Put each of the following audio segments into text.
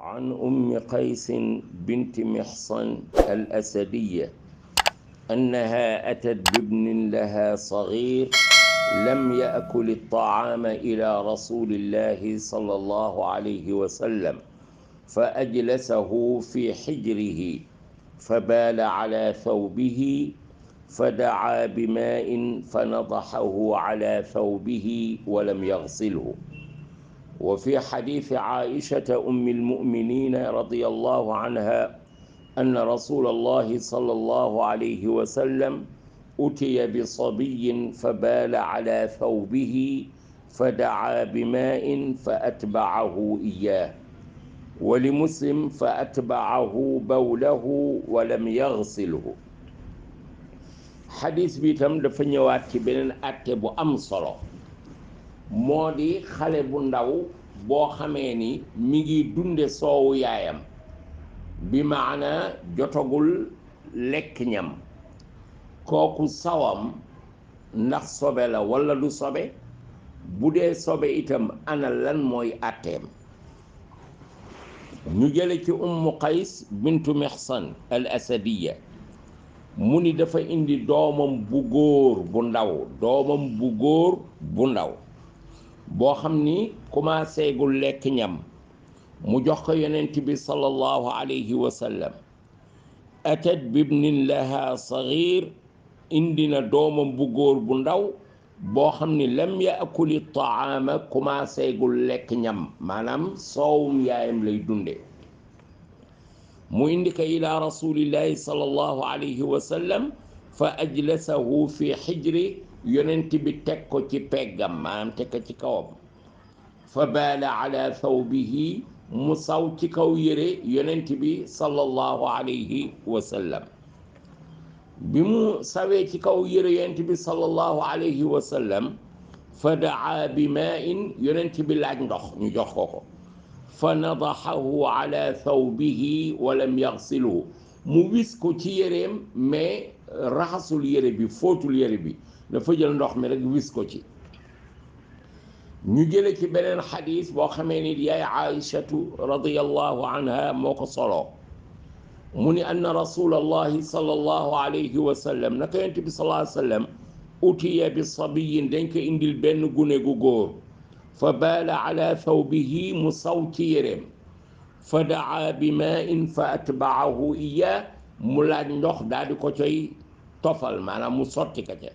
عن قيس بنت محصن الأسدية أنها أتت بابن لها صغير لم يأكل الطعام إلى رسول الله صلى الله عليه وسلم فأجلسه في حجره فبال على ثوبه فدعا بماء فنضحه على ثوبه ولم يغسله. وفي حديث عائشة أم المؤمنين رضي الله عنها أن رسول الله صلى الله عليه وسلم أتي بصبي فبال على ثوبه فدعا بماء فأتبعه إياه، ولمسلم فأتبعه بوله ولم يغسله. xadis bi itam dafa ñëwaat ci beneen atte bu am solo, moo di xale bu ndaw boo xamee ni mi ngi dunde soowu yaayam, bi maana jotagul lekk ñam, kooku sawam ndax sobe la walla du sobe, bu dee sobe itam ana lan mooy atteem. ñu jële ci qays bintu mihsan al asadiya mu ni dafa indi doomam bu góor bu ndaw boo xam ni commencé gul lekk ñam, mu jox ko yonent bi sallallahu alayhi wa sallam. atat bibnin laha saghir, indi na doomam bu góor bu ndaw boo xam ni lam yaakuli taama, commencé gul lekk ñam, maanaam soowum yaayam lay dunde. mu indi ko ila rasulillahi sallallahu alayhi wa sallam fa ajlasahu fi xijri, yonent bi teg ko ci peggam, maanaam teg ko ci kawam. fa baala ala thawbihi, mu saw ci kaw yére yonent bi sallallahu alayhi wa sallam. bi mu sawee ci kaw yére yonent bi sallallahu alayhi wa sallam, fa daa bi maa in, yonent bi laaj ndox ñu jox ko fa nadaxahu ala thawbihi walam yaxsilhu, mu wis ko ci yéreem mais raxasul yére bi, fóotul yére bi, dafa jël ndox mi rek wis ko ci. ñu jële ci beneen xadis boo xamee ni yaay aïchatu radiyallahu anha moo ko soloo, mu ni anna rasulallahi sallallahu alayhi wa sallam, naka yonent bi sallallahu alayhi wa sallam, utiya bi sabiyin, dañ ko indil benn gune gu góor, fa baala ala thawbihi, mu saw ci yéreem, fa daa bi maa'in fa atbaahu iya, mu laaj ndox daal di ko coy tofal, maanaam mu sotti ka ca.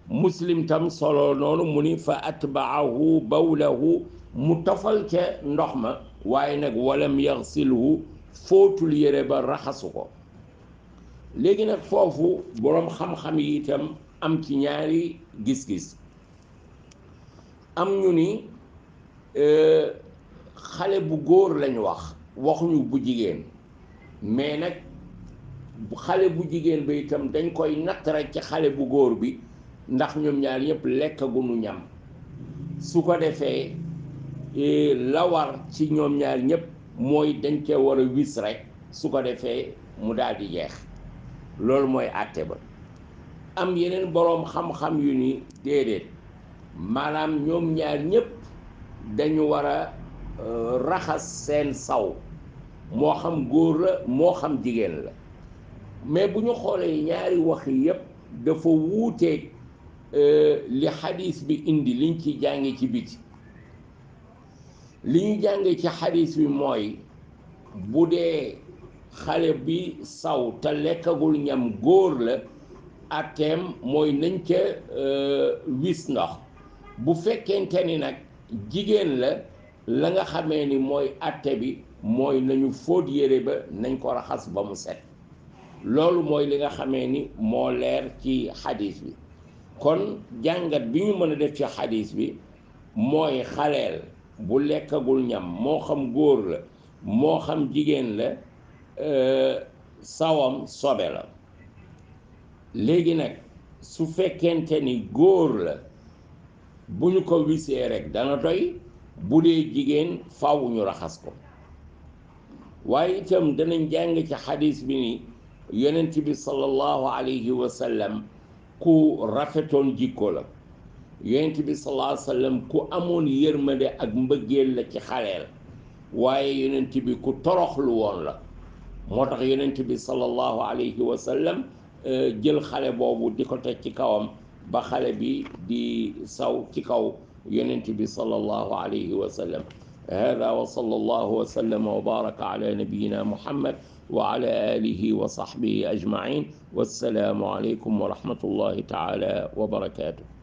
muslim tam solo noonu mu ni fa atbaahu bawlahu, mu tofal ca ndox ma, waaye nag walam yaxsilhu, fóotul yére ba, raxasu ko. léegi nag foofu boroom xam-xam yi itam am ci ñaari gis-gis. am ñu ni xale bu góor lañu waxuñu bu jigéen, mais nag xale bu jigéen ba itam dañ koy natt rek ci xale bu góor bi, ndax ñoom ñaar ñëpp lekkaguñu ñam. su ko defee la war ci ñoom ñaar ñëpp mooy dañ cee war a wis rek, su ko defee mu daal di jeex. loolu mooy àtte ba. am yeneen boroom xam-xam yu ni déedéet, maanaam ñoom ñaar ñëpp dañu war a raxas seen saw, moo xam góor la moo xam jigéen la. mais bu ñu xoolee ñaari wax yëpp dafa wuuteeg li xadis bi indi, liñ ci jànge ci biti. li ñu jànge ci xadis bi mooy, bu dee xale bi saw te lekkagul ñam góor la, atteem mooy nañ ca wis ndox. bu fekkente ni nag jigéen la, la nga xamee ni mooy atte bi mooy nañu fóot yére ba, nañ ko raxas ba mu set. loolu mooy li nga xamee ni moo leer ci xadis bi. kon jàngat bi ñu mën a def ci xadis bi mooy, xaleel bu lekkagul ñam, moo xam góor la moo xam jigéen la, sawam sobe la. léegi nag su fekkente ni góor la, bu ñu ko wisee rek dana doy. bu dee jigéen faaw ñu raxas ko. waaye itam danañ jàng ci xadis bi ni yonent bi sallallahu alayhi wa sallam ku rafetoon jikko la. yonent bi sallallahu alayhi wa sallam ku amoon yërmande ak mbëggeel la ci xaleel. waaye yonent bi ku toroxlu woon la. moo tax yonent bi sallallahu alayhi wa sallam jël xale boobu di ko teg ci kawam ba xale bi di saw ci kaw yonent bi sallallahu alayhi wa sallam. هذا وصلى الله وسلم وبارك على نبينا محمد وعلى آله وصحبه أجمعين والسلام عليكم ورحمة الله تعالى وبركاته.